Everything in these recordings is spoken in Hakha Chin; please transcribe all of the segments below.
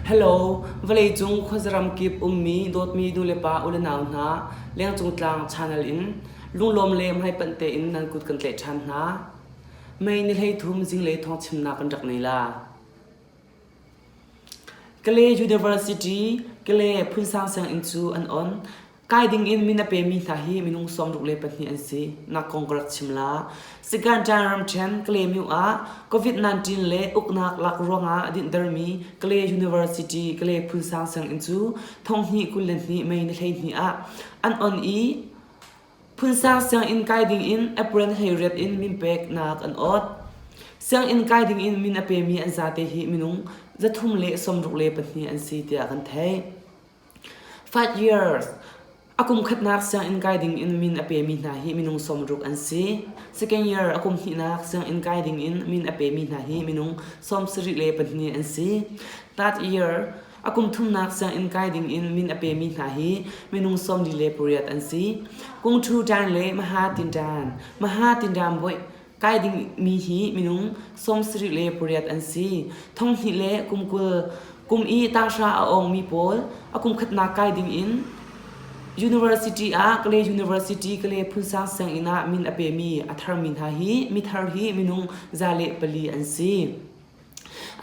Hello, vawleicung khuazaram kip ummi dawtmi nulepa ulenau hna, lengcung tlang channel in lunglawm le hmaipanh tein nan kut kan tlaih ṭhan hna. May ni 13 zinglei thawngchimnak kan rak nei la. Kalay University, Kalay Phunsang sianginn cu an on. Kai ding in min a pemi hna hi minung 62 an si. Nak kong ka rak chim la. Sikanṭan ramṭhen Kalaymyo ah COVID-19 le uknak lak ruangah dinhtermi Kalay University Kalay Phunsang sianginn cu thonghnih 22 May ni 12 ah an on i Phunsang sianginn kai ding in April 18 in min peknak an awt. Sianginn kai ding in min a pemi an zate hi minung 362 an si tiah kan theih. 5 years a kum khatnak sianginn kai ding in min a pemi hna hi minung 60 an si. Second year a kum hnihnak sianginn kai ding in min a pemi hna hi minung 74 an si. Third year a kum thumnak sianginn kai ding in min a pemi hna hi minung 48 an si. Kung Thu Tan le Maha Tin Tan Maha Tin Tan Boih kai dingmi hi minung 78 an si. Thonghnih le kum 20 kum i tanghra a awngmi pawl a kum khatnak kai ding in University ah Kalay University Kalay Phunsang sianginn ah min a pemi a tharmi hna hi mithar hi minung 104 an si.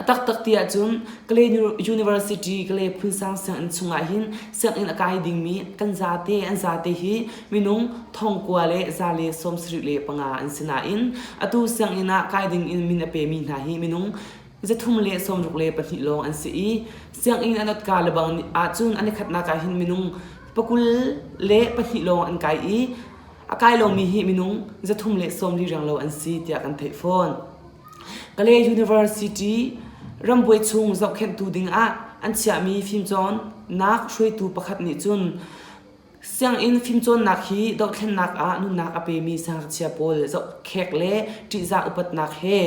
A taktak ti ahcun Kalay University Kalay Phunsang sianginn chungah hin sianginn a kai dingmi kan zate an zate hi minung thongkua le 175 an si nain atu sianginn ah kai ding in min a pemi hna hi minung 362 lawng an si i sianginn an ot ka lebang ahcun an i khatnak ah hin minung 22 lawng an kai i a kai lomi hi minung 340 renglo an si tiah kan theih fawn. Kalay University rambuai chung zohkhenhtu dingah an chiahmi fimcawnnak hruaitu pakhat nih cun sianginn fimcawnnak hi dohthlennak ah nunnak a pemi siangngakchia pawl zohkhek le ṭihzah upatnak he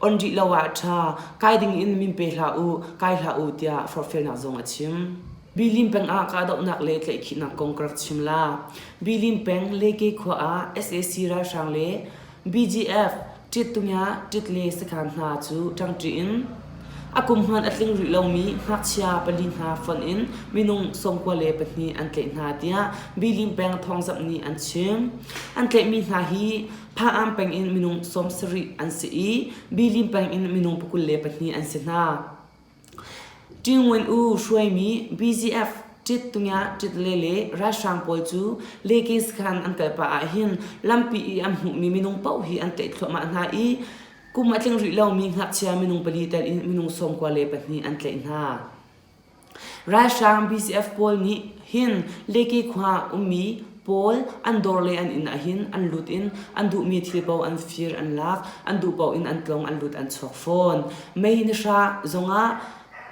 on rih lo ah ṭha, kai ding in min pe hlah u, kai hlah u tiah forhfialnak zong a chim. Bilin peng ah kahdohnak le tlaihkhihnak kong ka rak chim la. Bilin peng Leke khua ah sac ralhrang le BGF, Ṭittunya, Ṭitle sakhan hna cu ṭangṭi in a kum hmanh a tling rih lomi ngakchia pali hna fonh in minung 94 an tlaih hna tiah Bilin peng thawngzamh nih an chim. An tlaihmi hna hi Pha-am peng in minung 70 an si i Bilin peng in minung 22 an si hna. Ṭingwin U hruaimi BGF Ṭit Tunga Ṭit Le le ralhrang pawl cu Leke sakhan an kal pah ahhin lampi i an hmuhmi minung paoh hi an tlaih thluahmah hna i kum a tling rih lomi ngakchia minung pali tel in minung 92 an tlaih hna. Ralhrang BGF pawl nih hin Leke khua ummi pawl an dawr le an inn ahhin an lut in an duhmi thil paoh an fir an lak, an duh paoh in an tlong an lut an chuak fawn. Mei nihra zongah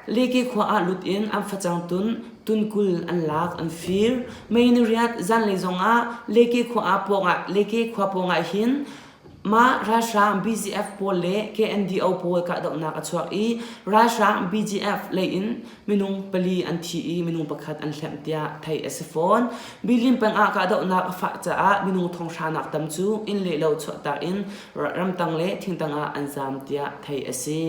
Leke khua ah lut in an facang tun tunkul an lak an fir. Mei niriat zanlei zongah Leke khua ah pawngah Leke khua pawngah hin Mah ralhrang BGF pawl le KNDO pawl kahdohnak a chuak i ralhrang BGF lei in minung pali an thi i minung pakhat an hlemh tiah theih a si fawn. Bilin peng ah kahdohnak a fah caah minung thonghra nak tam cu inn le lo chuahtak in ramtang le thingtang ah an zaam tiah theih a si.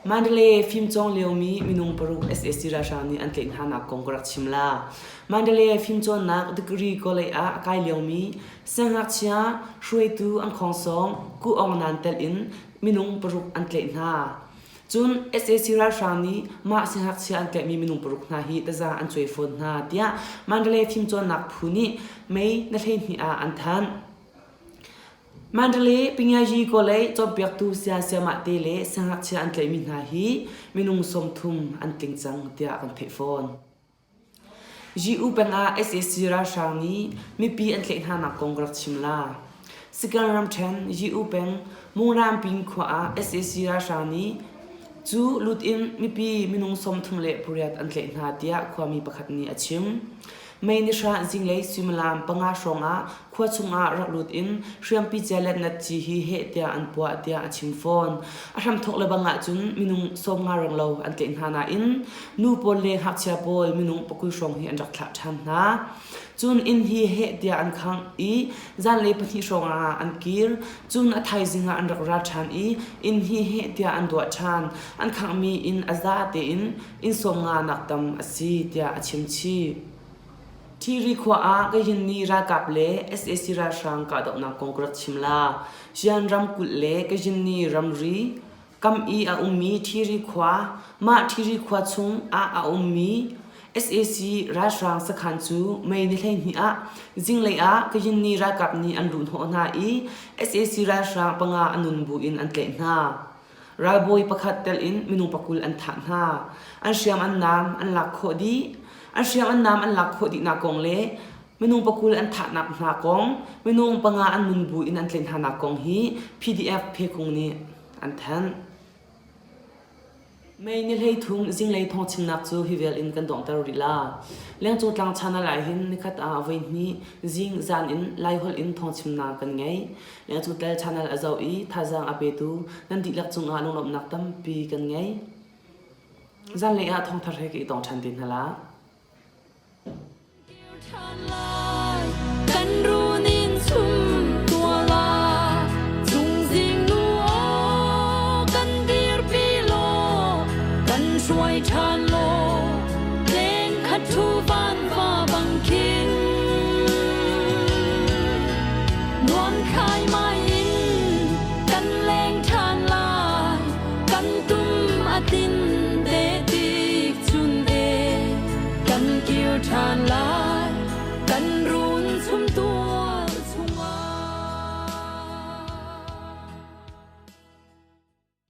Mandalay fimcawng liomi minung paruk sac ralhrang nih an tlaih hnanak kong ka rak chim la. Mandalay fimcawnnak degree college ah a kai liomi siangngakchia hruaitu an khawngsawng Ku Aung Nan telh in minung paruk an tlaih hna. Cun sac ralhrang nih mah siangngakchia an tlaihmi minung paruk hna hi taza an cuai fawn hna tiah Mandalay fimcawnnak phu nih May na 12 ah an thanh. Mandalay Pingayi Kawlei cawnpiaktu saya sayamah te le siangngakchia an tlaihmi hna hi minung 30 an tling cang tiah kan theih fawn. GU peng ah sac ralhrang nih mipi an tlaih hnanak kong ka rak chim la. Sikan ramṭhen GU peng Mungrampi khua ah sac ralhrang nih cu lut in mipi minung 38 an tlaih hna tiah khuami pakhat nih a chim. May ni hra zinglei suimilam panga hrawng ah khua chungah rak lut in hriampi cia le natci hi heh tiah an puah tiah a chim fawn. A hramthawk le bang ahcun minung 50 renglo an tlaih hna nain nu pawl le ngakchia pawl minung pakul hrawng hi an rak thlah ṭhan hna. Cun inn hi heh tiah an khangh i zanlei pahnih hrawng ah an kir. Cun a thaizing ah an rak ra ṭhan i inn hi heh tiah an duah ṭhan. An khanghmi inn a za tein inn 50 nak tam a si tiah a chim chih. Thiri khua ah Kayinni ralkap le sac ralhrang kahdohnak kong ka rak chim la. Xian ramkulh le Kayinni ramri kam i a ummi Thiri khua, mah Thiri khua chung ah a ummi sac ralhrang sakhan cu May ni 12 ah zinglei ah Kayinni ralkap nih an luhhnawh hna i sac ralhrang panga a nun buin an tlaih hna. Ralbawi pakhat tel in minung pakul an thah hna. An hriam an naam an lak khawh dih. An hriam an naam an lak khawh dihnak kong le minung pakul an thahnak hna kong, minung panga an nun bu in an tlaih hnanak kong hi PDF Phekung nih an thanh. May ni 13 zinglei thawngchimnak cu hi vial in kan donghter rih la. Lengcung tlang channel ah hin nikhat ah voihnih zing zan in Laiholh in thawngchimnak kan ngei. Lengcung tel channel a zoh i thazaang a petu nan dihlak cungah lunglawmhnak tampi kan ngei. Zanlei ah thawngthar he ka i tong ṭhan te hna la. Kan runin chum tua la Chungzing nu aw kan dirpi law kan hruai ṭhan law leng khat thu van va bang khin nuam khai mai in kan leng ṭhan lai kan tum a tin.